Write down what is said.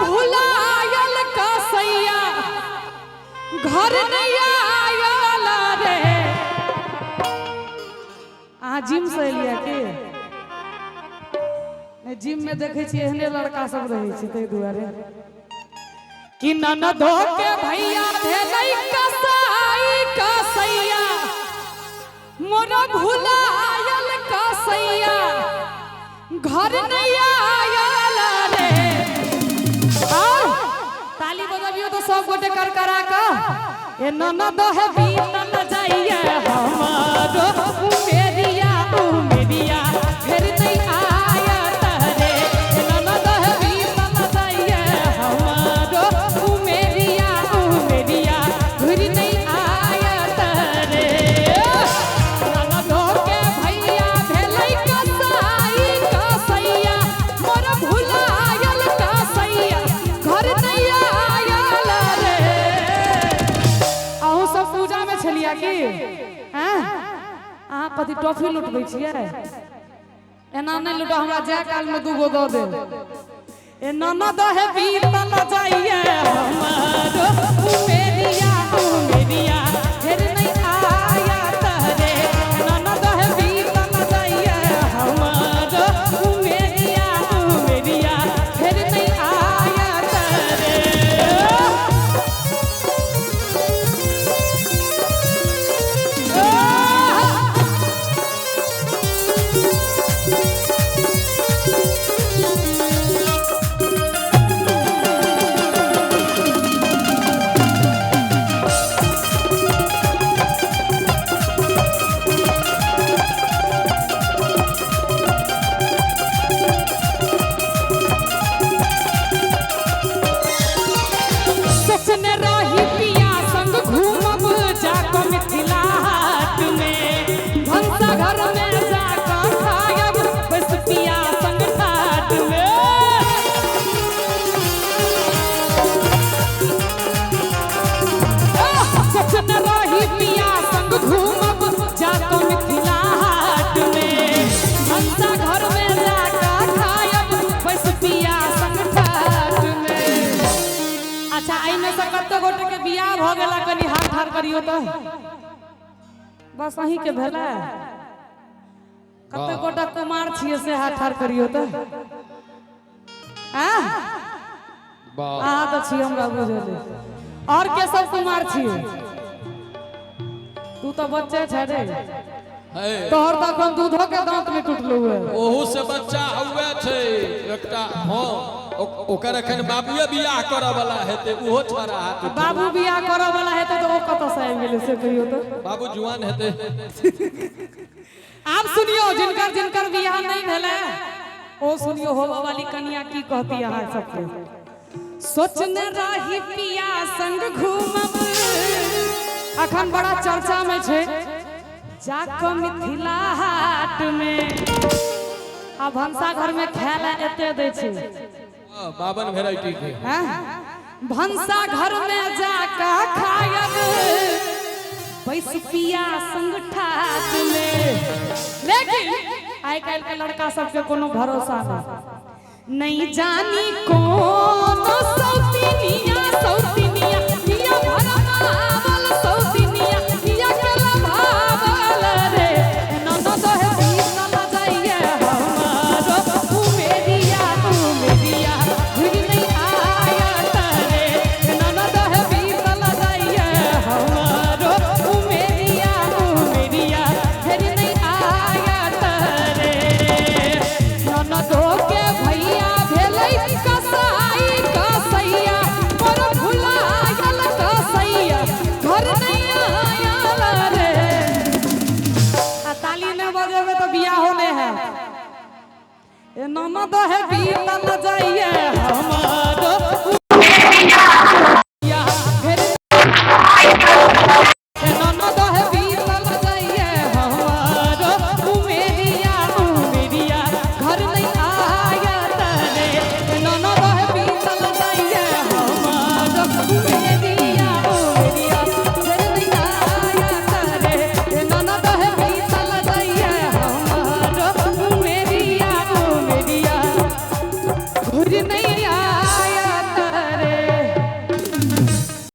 भुलायल कसैया घर नहीं आयल रे। अहाँ जिम से एलियै की? नहीं, जिम में देखै छियै एहने लड़का सब रहै छै, ताहि दुआरे कि ननदो के भैया भेलै कसाई कसैया मोर भुलायल कसैया घर नहीं आयल रे। और ताली बजबियो तो सब गोटे कर करा के ए ननद है बीतल जाइए हमारो उमेरिया उमेरिया फिर नहीं आयत रे। ननद है बीतल जाइए हमारो उमेरिया उमेरिया फिर नहीं आयत रे। ननद के भैया भेलै कसाई कसैया मोर भुलायल कसैया घर नहीं आयल रे। अहूँ सब पूजा में छलिया की? अहाँ कथी टॉफी लुटबै छियै? एना नहि लुटो, हमरा जाय काल में दूगो दऽ देब। ए ननद है बीतल जाइए हमारो उमेरिया उमेरिया फिर नहीं आयत रे। ननद है बीतल जाइए हमारो उमेरिया उमेरिया फिर नहीं आयत रे। सोचने रही पिया संग घूमब जाक मिथिला हाट में, भनसा घर में जाक खायब बस पिया संग ठाट में। सोचने रही पिया संग घूमब जाक मिथिला हाट में, भनसा घर में जाक खायब बस पिया संग ठाट में। अच्छा, एहिमे से कते गोटे के बियाह भऽ गेला? कनि हाथ ठाढ़ करियो तऽ। बस अहीं के भेलै? कते गोटा कुमार छियै से हाथ ठाढ़ करियो तऽ। अहाँ तऽ छी हमरा बुझल। और के सब कुमार छियै? तू तऽ बच्चे छै रे, तोहर तऽ एखन दूधो के दांत नहि टूटलौ है। ओहू से बच्चा हुए छै एकटा। हाँ, ओकर एखन बाबुए बियाह करऽ वाला हेतै, ओहो छड़ा हाथ। बाबू बियाह करऽ वाला हेतै तऽ ओ कतऽ से आबि गेलै से कहियो तऽ। बाबू जुआन हेतै। आब सुनियो, जिनकर जिनकर बियाह नहीं भेलै ओ सुनियो होबऽ वाली कनिया की कहती अहाँ सबके। सोचने रही पिया संग घूमब, अखन बड़ा चर्चा में छै, जाक मिथिला हाट में आ भनसा घर में खाय ला एते दै छै। 52 वेराइटी के। भनसा घर में जाक खायब बैस पिया संग ठाट में। लेकिन आइ काल्हि के लड़का सबके कोनो भरोसा नहीं, नहीं जानी कौन सौतिनिया सौतिनिया पिया भरमावल सौतिनिया पिया के लभावल रे। ननद है बीतल जाइए हमारो उमेरिया उमेरिया घुरि नहीं आयत रे। ननद है बीतल जाइए हमारो उमेरिया उमेरिया फिर नहीं आयत रे। ननदो के भैया भेलै कसाई कसैया मोर भुलायल कसैया घर नहीं आयल रे। आ ताली नहि बजेबै तऽ बियाहो नहि हैत। ए ननद है बीतल जाइए हमारो उमेरिया फिर ननद है बीतल जाइए हमारो उमेरिया उमेरिया घर नहीं आयत रे। ननद है बीतल जाइए हमारो उमेरिया उमेरिया घर नहीं आयत रे। ननद है बीतल जाइए हमारो उमेरिया उमेरिया घुर नहीं